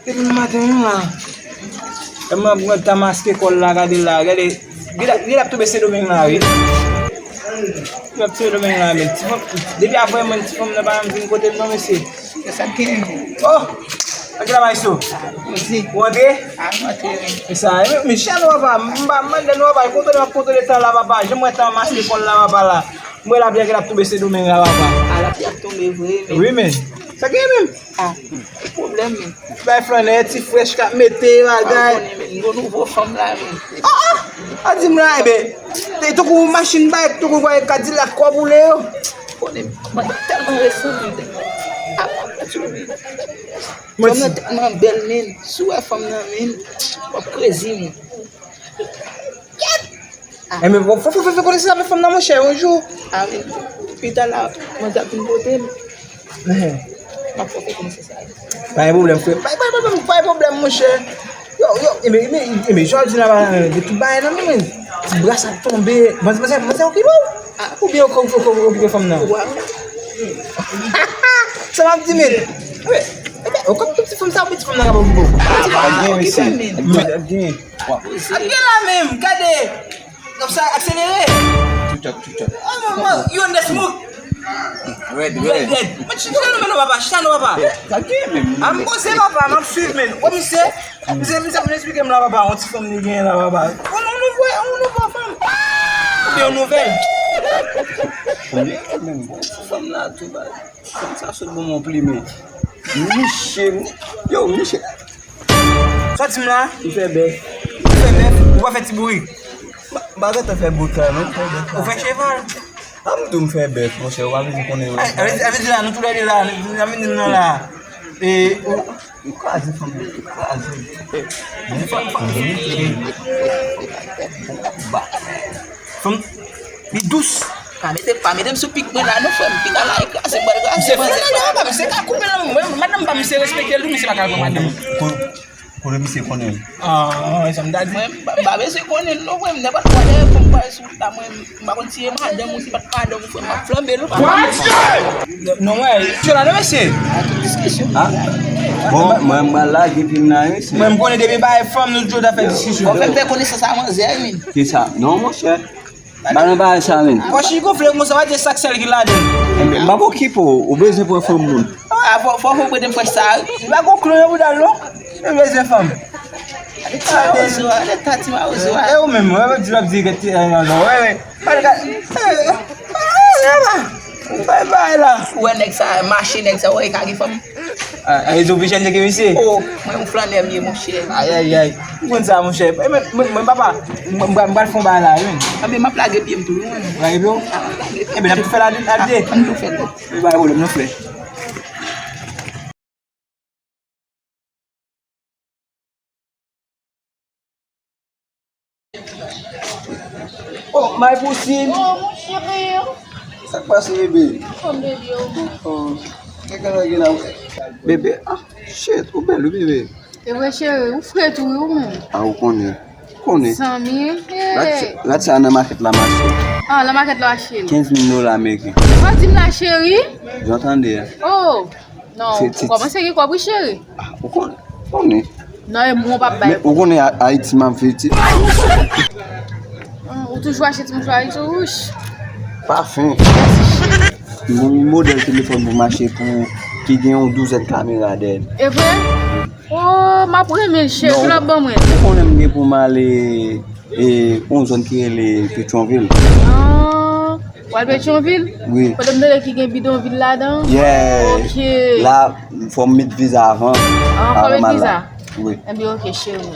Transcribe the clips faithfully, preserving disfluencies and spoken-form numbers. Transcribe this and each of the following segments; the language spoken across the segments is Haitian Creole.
Depi nan maten menm la. E mwen pran tan maske kò l la, gade l la, gade. Gade ap tonbe Sendomeng la, wi. Gade ap Sendomeng la, men. Ti fanm, depi apre mwen, ti fanm nan pa janm vin kote m non, mesye. Se sa k gen. Oh! Antre la, Maestro. Ou antre? A, m antre, wi. E sa, e, men, men, chan nou ava, m pa mande nou ava, kontwole, m ap kontwole tan la, papa. Jan m wè tan maske kò l la, papa, la. M wè lapli a k ap tonbe Sendomeng la, papa. A, lapli ap tonbe vre, men. Wi, men. Sa gen menm? Ah, pwoblèm, men. Bay flannè, ti frèch k ap mete bagay. Ah, ou konnen, men, m gon nouvo fanm la, men. Ah, ah! A di m la, enben, te tankou machin bay, tankou voye Kadilak kò boule yo. Konnen, mwen tèlman resan, men, tèlman. Ah, fanm nan tèlman bèl, men. Si w wè fanm nan, men, w ap krezi, men. Enben, fò, fò, fò, fè konesans avèk fanm nan, monchè, yon jou. Ah, men, pita la, manzè ap vin pote m. M ap fè konesans avè l. Pa gen pwoblèm, frè. Pa, pa, pa, pa, pa gen pwoblèm, monchè. Yo, yo, enben, enben, enben, jodi la, de tout bagay nan men, ti bras ap tonbe. Manzè, manzè, manzè okipe w? Ah. Oubyen ou, ou, ou, ou okipe fanm nan? Wa. Sa m ap di, men. Enben, ou konn tout ti fanm sa, ou ti fanm nan ka pa okipe w. Ah, pa gen, mesye. Ap gen. Ap gen la menm, gade. Kòmsa, akselere. Tchouchòt, tchouchòt. Oh, man, man, you on the smoke. Red, red, red. Mwen, chita non, men non, papa, chita non, papa. Sa gen menm. A m poze, papa, m ap swiv, men. Wè, misye, misye, misye, vin eksplike m la, papa, yon ti fanm li genyen la, papa. On, on nouvo, on nouvo fanm. Oubyen yon nouvèl. Konbyen menm, bon, ti fanm la, tou ba. Fanm sa sot bon, mon plimen. Miche, yo, miche. Sòti m la. Ou fè bèf. Ou fè bèf, ou pa fè ti bourik. M pa gentan fè bourik la, non, m fè bèf la. Ou fè cheval. A m tou m fè bèf, monchè, ou pa bezwen konnen. Ay, a vle di la, nou toulède la, nou, nou, nou, nou la. E, ou, ou kraze fanm, ou kraze. Fanm, fanm, fanm. Fanm, li dous. Pa mete, pa mete m sou pik mwen la, non, frè m. Pik la, la, e kraze, m pral kraze. Misye fè nan papa, misye ka koupe nan mwen. Madanm pa, misye respekte l tou, misye pa ka pran madanm. Ko-, kote misye konnen l? Ah, sa m ta di. Mwen, m pa, m pa bezwen konnen l, non, frè m. Nenpòt lè fanm pale sou wout la, mwen, m pa konn si e madanm ou si pa t madanm ou, frè m, m ap flanbe l, ou pa. Non, wè, misye la, non, mesye. Ah? Bon, mwen, mwen lage pi m nan, mesye. Mwen, m konnen depi bay fanm, nou toujou ta fè diskisyon. Fò fè m fè konesans a manzè, wi. Kisa? Non, monchè. Pa nan bagay sa, men. Pòch li gonfle konsa, w a di sa k sèl ki ladan l. Enben, m ap okipe w, ou bezwen pran fanm moun. Ah, fò, fò, fò w prete m frèch sa, wi. Li pa gon klon nan bouda l, non. Li bezwen fanm. Gade ti mawozo a, gade ti mawozo a. E ou menm, w ap di, w ap di, gade ti, eh, non, non, wè, wè. Gade, gade. Eh, eh, eh, eh, eh, bay, bay la. Ou wè nèg sa, mache nèg sa, wè, e ka gen fanm. Ah, e zo pi jèn ke misye. Oh, mwen yon flannè m ye, monchè. Ay, ay, ay. Ou konn sa, monchè. E men, mwen, mwen, papa, mwen, mwen, mwen pral fè yon bagay la, wi. Anben, m ap lage pye m tou, wi, mwen. Lage pye w? Ah, m ap lage pye m. Enben, n ap tou fè la, la de. Ah, ann tou fè l. Wi, pa gen pwoblèm, nou fè. Oh, my pussy. Oh, mon chéri. Sa k pase, bebe? Kòm bebe, oh. Oh, kèk nan gen la. Bebe, ah, shit, ou bèl, wi, bebe. E vre, cheri, ou fre tou, wi, ou menm. Ah, ou konnen. Konnen. Zanmi, hey. Rat sa nan makèt la, m achte. Ah, nan makèt la, w achte l. Kenz mil dola ameriken. Ou pa di m la, cheri? Jan w tande a. Oh. Non, ou kòmanse gen kòb wi, cheri. Ah, ou konnen, konnen. Non, e mwen w p ap bay. Men ou konnen A-, Ayiti m ap viv ti. Hum, ou toujou achte ti mouchwa Ayiti, wouch. Pafen. Yon modèl telefòn pou mache pou ki gen yon douzèn kamera dèyè l. E vre? Oh, m ap renmen l, cheri, ou ap ban mwen. Ou konnen m gen pou m ale e yon zòn ki rele Petyonvil. Ah, w al Petyonvil? Wi. Kote m tande ki gen bidonvil ladan? Yeah. Ok. La, fò m met viza avan. Ah, fò met viza? Wi. Enben, ok, cheri.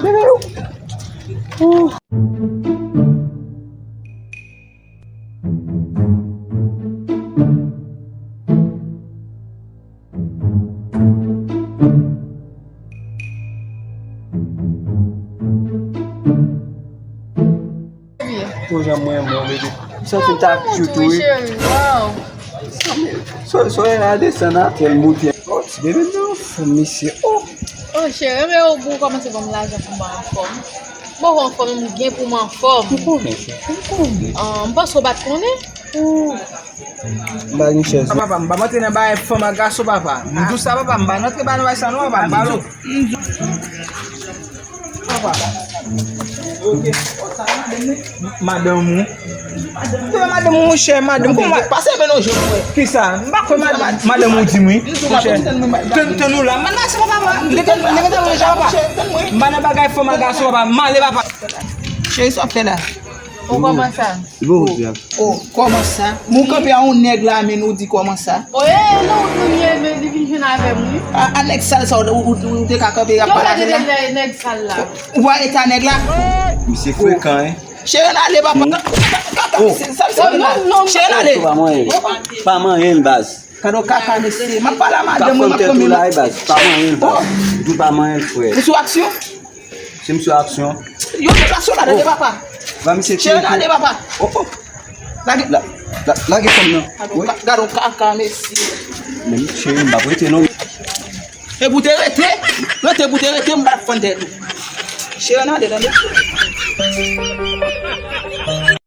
Pou jan mwen renmen w, bebe. M santi m ta cute tou, wi. So, so, e la desann a kèl moute. Oh, ti bebe nan fòm, mesye. Oh. Oh, cheri, men ou bon kòmanse ban m lajan pou m anfòm. Bon, anfòm, m gen pou m anfòm. M konnen, cheri, m konnen. Ah, m panse w pa t konnen. Oh. M pa gen chèz. Papa, m pa antre nan bagay fanm ak gason, papa. M di w sa, papa, m pa antre ba nan bagay sa non, papa, m pa antre. Papa. Ok. Madanm ou. Madanm ou, monchè, madanm ou. Kòman? Pase men non, je. Kisa? M pa kwè madanm ou di m wi. Monchè. Tann, tann ou la. M pa nan bagay fanm ak gason, papa. M ale, papa. Cheri, sa w ap fè la? Ou kòmanse. Bon, diab. Oh, kòman sa? Moun kanpe a yon nèg la, men nou di kòman sa? Oh, e, non, ou ye, men li vin jwenn avè m, wi. A, a nèg sal sa, ou, ou, ou, ou te ka kanpe, y ap pale avè l la? Yo pa te nèg sal la. Ou wè eta nèg la? Misye frekan, en. Cheri, n ale, papa. Kaka, kaka, misye, sa, misye la. Cheri, n ale. Pa manyen l. Pa manyen l, baz. Kado kaka, mesye. M ap pale a madanm mwen, m ap pran men. Baz. Pa manyen l, baz. Ou pa manyen l, frè. Ou sou aksyon? Se m sou aksyon. Yo, deplase w la, tande papa. Ba misye tire kou. Cheri, n ale, papa. Oh, oh. Lage. La, la, lage fanm nan. Gad on ka-, gad on kaka, mesye. Men cheri, m p ap rete non. E pou te rete, rete pou te rete, m p ap fann tèt ou. Cheri, n ale, tande.